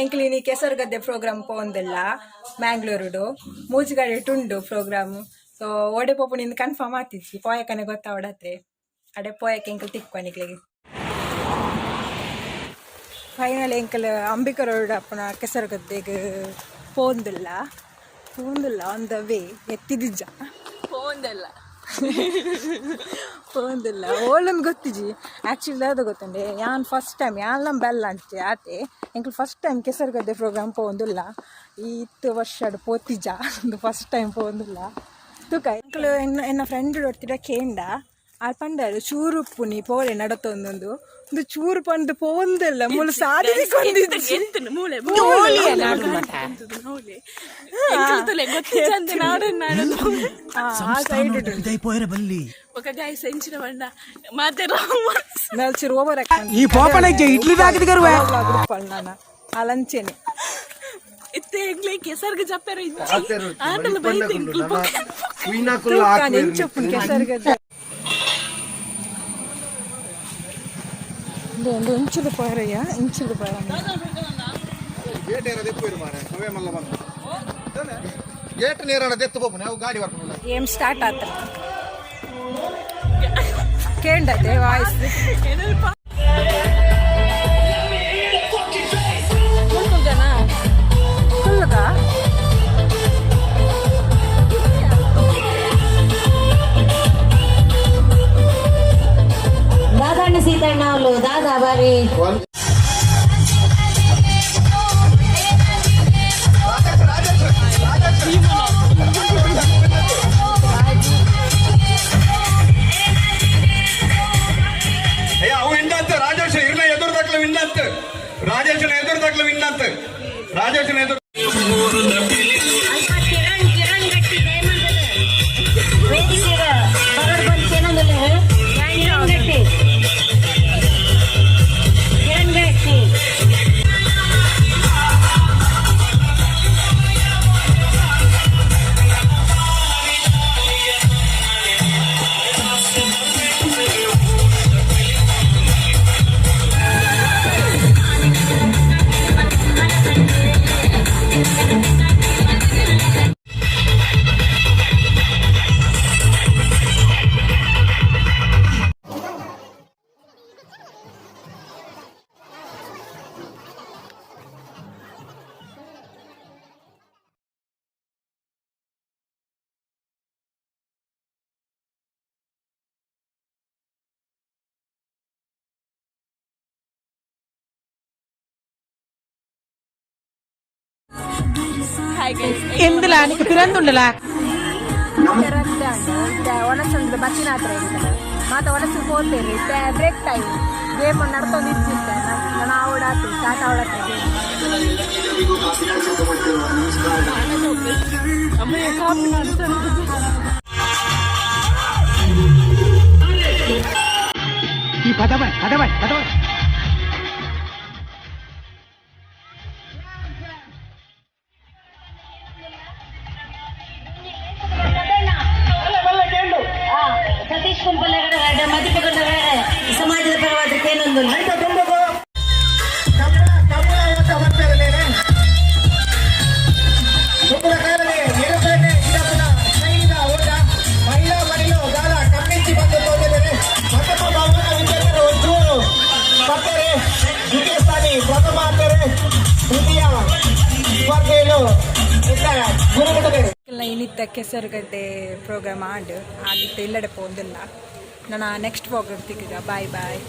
ಎಂಕ್ಲು ಇನಿ ಕೆಸರುಗದ್ದೆ ಪ್ರೋಗ್ರಾಮ್ ಪೋಂದಿಲ್ಲ ಮ್ಯಾಂಗ್ಳೂರುಡು. ಮೂಜಿಗಡೆ ಉಂಡು ಪ್ರೋಗ್ರಾಮ್. ಸೊ ಓಡೆ ಪೋಪುನಿಂದ ಕನ್ಫರ್ಮ್ ಆತಿಜಿ, ಪೋಯಕನೆ ಗೊತ್ತಾವಡತ್ರೆ. ಅಡೆ ಪೋಯಕ್ಕೆ ಎಂಕಲ್ ತಿಕ್ವ ನಿಕ್ಲೆಗ್. ಫೈನಲ್ ಎಂಕಲ್ ಅಂಬಿಕಾ ರೋಡ್ ಅಪ್ಪನ ಕೆಸರುಗದ್ದೆಗ್ ಪೋಂದಿಲ್ಲ ಪೋಂದಿಲ್ಲ, ಆನ್ the way ಎತ್ತಿದಿಜ್ಜ. ಪೋಂದೆಲ್ಲ. ಪೋಂದಿಲ್ಲ, ಓಲೊಂದು ಗೊತ್ತಿಜಿ. ಆ್ಯಕ್ಚುಲಿ ದಾದ ಗೊತ್ತುಂಡೆ, ಯಾನ್ ಫಸ್ಟ್ ಟೈಮ್ ಯಾನ್ಲ ಬೆಲ್ಲ ಅಂಚೆ ಆತೆ. ಎಂಕಲ್ ಫಸ್ಟ್ ಟೈಮ್ ಕೆಸರುಗದ್ದೆ ಪ್ರೋಗ್ರಾಮ್ ಪೋಂದಿಲ್ಲ. ಈ ಇತ್ತು ವರ್ಷಡ್ ಪೋತಿಜ, ಒಂದು ಫಸ್ಟ್ ಟೈಮ್ ಪೋಂದಿಲ್ಲ. ತುಕ ಎಂಕಲ್ ಎನ್ನ ಎನ್ನ ಫ್ರೆಂಡ್ ಒಟ್ಟಿಡ ಕೇಂಡ, ಆ ಪಂಡರು ಚೂರು ಉಪ್ಪುನಿ ಪೋಲೆ ನಡತೊಂದೊಂದು ಒಂದು ಚೂರು ಪಂದು ಪೋಂದಿಲ್ಲ, ಮುಳು ಸಾಧನೆ. ಮೂಳೆ ಗೊತ್ತಿಜ್ಜಂತೆ ನಾಡು ನಾಡು. ಆ ಸೈಡ್. ఒక గాయస్ ఎంచిన ಬಂಡ ಮಾತೆ. ನಲ್ಚಿರು ಓವರ್. ಈ ಪೋಪಣಕ್ಕೆ ಇಡ್ಲಿ ಹಾಕಿದ ಕರುವೆ. ನಾನು ಅಲಂಚೇನೆ. ಇತ್ತೆ ಎಂಗ್ಲೆ ಕೆಸರ್ಗ ಜಪ್ಪೆರ ಇಜ್ಜಿ ಆಂಡಲ ಬೈತೆ ಎಂಕ್ಲು. ಎಂಚೊಪ್ಪುನು ಕೆಸರುಗದ್ದೆ? ಒಂದು ಒಂದು ಇಂಚುದು ಪೋರಯ್ಯ, ಇಂಚುದು ಪೋರ. ಗೇಟ್ ಏರ ದೆಪ್ಪು ಮಾರೆ, ಅವೇ ಮಲ್ಲ ಬಂದು ಗೇಟ್ ನೇರಣ ದೆತ್ತು ಪೋಪುನೆ, ಅವು ಗಾಡಿ ಬರ್ಪುಂಡು. ಗೇಮ್ ಸ್ಟಾರ್ಟ್ ಆತ, ಕೇಂಡತೆ ವಾಯ್ಸ್. ಕುಲ್ಲುಕ. ದಾದಾಣ್ಣ ಸೀತಣ್ಣ ಅವಳು ದಾದಾ ಬಾರಿ. ಅಯ್ಯ, ಅವು ವಿನ್ನಂತ ರಾಜೇಶ್ ಇರ್ನ ಎದುರು ದಾಖಲೆ ವಿನ್ನಂತ, ರಾಜೇಶನ ಎದುರು ದಾಖಲೆ ವಿನ್ನಂತ, ರಾಜೇಶನ ಎದುರು. ಅಲ್ಪ ಕಿರಣ್ ಕಿರಣ್ ಗಟ್ಟಿ ದಯಮಂತದ ವೇದಿಕೆಗ ಬರೋಡ್ ಬಂದು ಏನಂದಿಲ್ಲ. ಕಿರಣ್ ಗಟ್ಟಿ, ಕಿರಣ್ ಗಟ್ಟಿ. Hi guys. ಎಂದಲ ನಿಕ್ ಪಿರಂದುಂಡಲ? ಒಣಸಂದ್ರೆ ಬತ್ತಿನ ಹತ್ರ ಇರ್ತದೆ ಮಾತ ಒಣಸು ಪೋತೇರಿ. ಬ್ರೇಕ್ ಟೈಮ್, ಗೇಮ್ ನಡ್ತೊಂದು ಇಚ್ಚಿತ್ತೆ. ನಾನು ಆವಡಾತು ಸ್ಟಾರ್ಟ್ ಆವಡತ್ತೆ ಗೇಮ್. ಅಮ್ಮಯ್ಯ ಕಾಪಿ ಮಾಡ್ತಾರೆ. ಈ ಪದವ ಪದವ ಪದವ. ಸತೀಶ್ ಕುಂಪಲಗಡ ಮದಿಪಗೊಂಡ ಬೇರೆ ಸಮಾಜದ ಪರವಾದ ಏನೊಂದು. ಮಹಿಳಾ ಮಣಿಲು ಗಾಲ ಕಮ್ಮಿಂಚಿ ಬಂದು ತೋಜಿದರೆ ಪ್ರಥಮ ಬಹುಮಾನ ವಿಜೇತರು ಒಂಚೂರು ಬರ್ತಾರೆ. ದ್ವಿತೀಯ ಸ್ಥಾನಿ ಪ್ರಥಮ ಅಂತಾರೆ. ತೃತೀಯ ಸ್ಪರ್ಧೆಯು ಗುರುಮುಟ್ಟದೆ. ಇನ್ನಿತ್ತ ಕೆಸರುಗದ್ದೆ ಪ್ರೋಗ್ರಾಮ್ ಆಂಡ್ ಆದಿತ್ತ ಇಲ್ಲಡೆ ಪೋಂದಿಲ್ಲ. ನನ್ನ ನೆಕ್ಸ್ಟ್ ಪ್ರೋಗ್ರಾಮ್ ತಿಕ್ಕಿದ. Bye boy.